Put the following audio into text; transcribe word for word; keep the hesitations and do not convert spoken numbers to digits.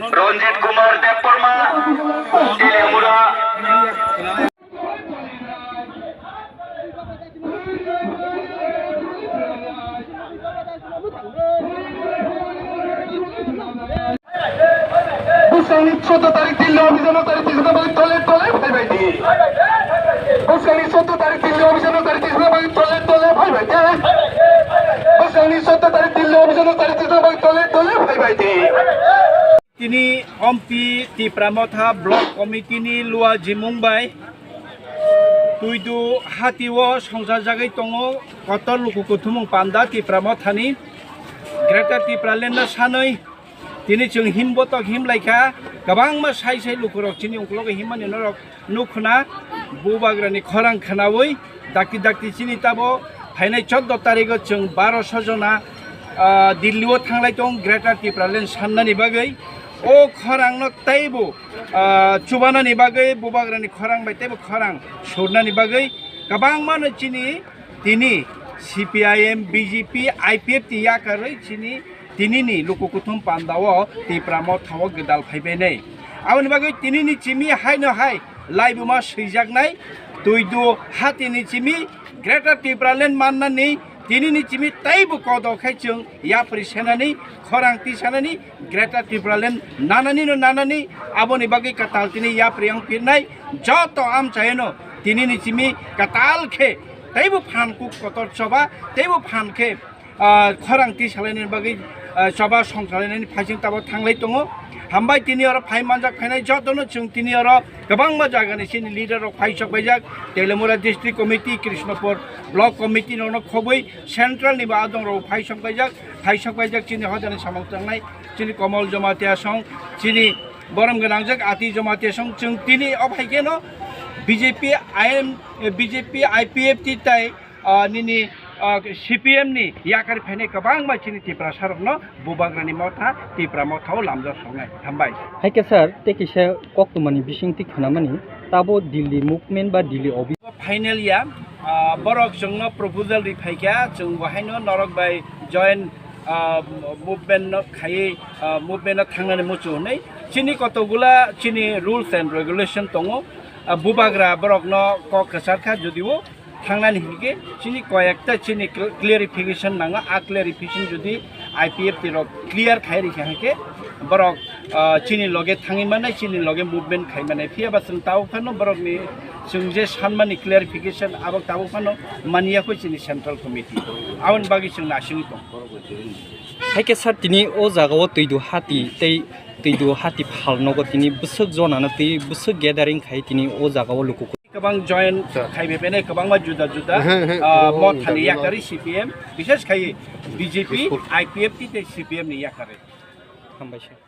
Ranjit Kumar Debbarma, Teliamura. Bwskango soddo tarik Dilli office-o nokdari tisna bagwi tole tole phaibai di. Bwskango soddo tarik Dilli office-o nokdari tisna bagwi tole tole phaibai di. Bwskango soddo tarik Dilli office-o nokdari tisna bagwi tole tole phaibai di. Tini Ompi Tipra Motha Block Committee ni luwa jimung bai Tuidu hati o songchajagwi tongo kotor luku kuthumung panda Tipra Motha ni Greater Tipraland no sanwi. Tini chwng him botok him laikha, kwbangma sai sai lukurok chini uklogo himmani norok nukhna bubagrani khorang khwnawi dakti dakti chini tabo phainai choddo tarigo chwng baro sojona, ah, Dilli o thanglai tong Greater Tipraland sannani bagwi. O khorangno teibo, ah, chubanani bagwi bubagrani khorang bai teibo khorang surnani bagwi kwbangmano chini tini C P I M, B J P, I P F T yakarwi chini tinini luku kuthum pandao Tipra Motha o gwdal phaibainai. Aboni bagwi tinini chimi haino hai laibuma swijaknai Tuidu hatini chimi Greater Tipraland mannani tinini chimi teibo kodo khai chwng yapri senani khorang tisanani Greater Tipraland nanani no nanani aboni bagwi katal tini yapri ang pirnai joto amchaino tinini chimi katal khe teibo phan kuk kotor choba teibo phan khe, ah, khorang tisalainani bagwi, ah, choba songchalainani phaising tabo thanglai tongo. Hambai tini oro phai manjak phainai jotono chwng tini oro kwbangma jagani chini leader rok phai sok paijak Teliamura District Committee, Krishnapur Block Committee nono khobwi central ni bo adong rok phai sok paijak, phai sok paijak chini hojani samung tangnai chini Komol Jamatia song, chini borom gwnangjak Ati Jamatia song chwng tini o phai kheno B J P I M, B J P I P F T tai ah, nini, ah, C P M ni yakar phainai kwbangma chini Tiprasa rokno bubagrani motha, Tipra Motha o lamjak songnai. Hambai. Hai khe sir, tei kisa koktwmani bisingtwi khwnamani, tabo Delhi movement ba Delhi office. Final ya, ah, borok chwngno proposal ri phaikha, chwng bo haino norok bai join, ah, movement no khaiwi, ah, movement no thangnani muchung hwnwi. Chini kotokgula chini rules and regulation tongo. Ah, bubagra borokno kok kwchar kha, judio thangnani hinkhe chini koyekta chini cl-, clarification nango. A clarification jodi I P F T rok clear khai rikha hinkhe borok, ah, chini loge thangwi mannai, chini loge movement khai mannai. Phiya ba chwng tabuk phano borokni chwng je sanmani clarification abo tabuk phano maniya kho chini central committee. Aboni bagwi chwng nasingwi tong. Hai khe sir, tini o jaga o Tuidu hati tei Tuidu hati phalnogo tini bwswk jonano tei bwswk gathering khai tini o jaga o luku. Kwbang join khai bai phainai, kwbangma juda juda, he, he, ah, kwbang mothani juda juda. Yakarwi C P M, bishes khai B J P, I P F T tei C P M ni yakarwi. Hambai sir.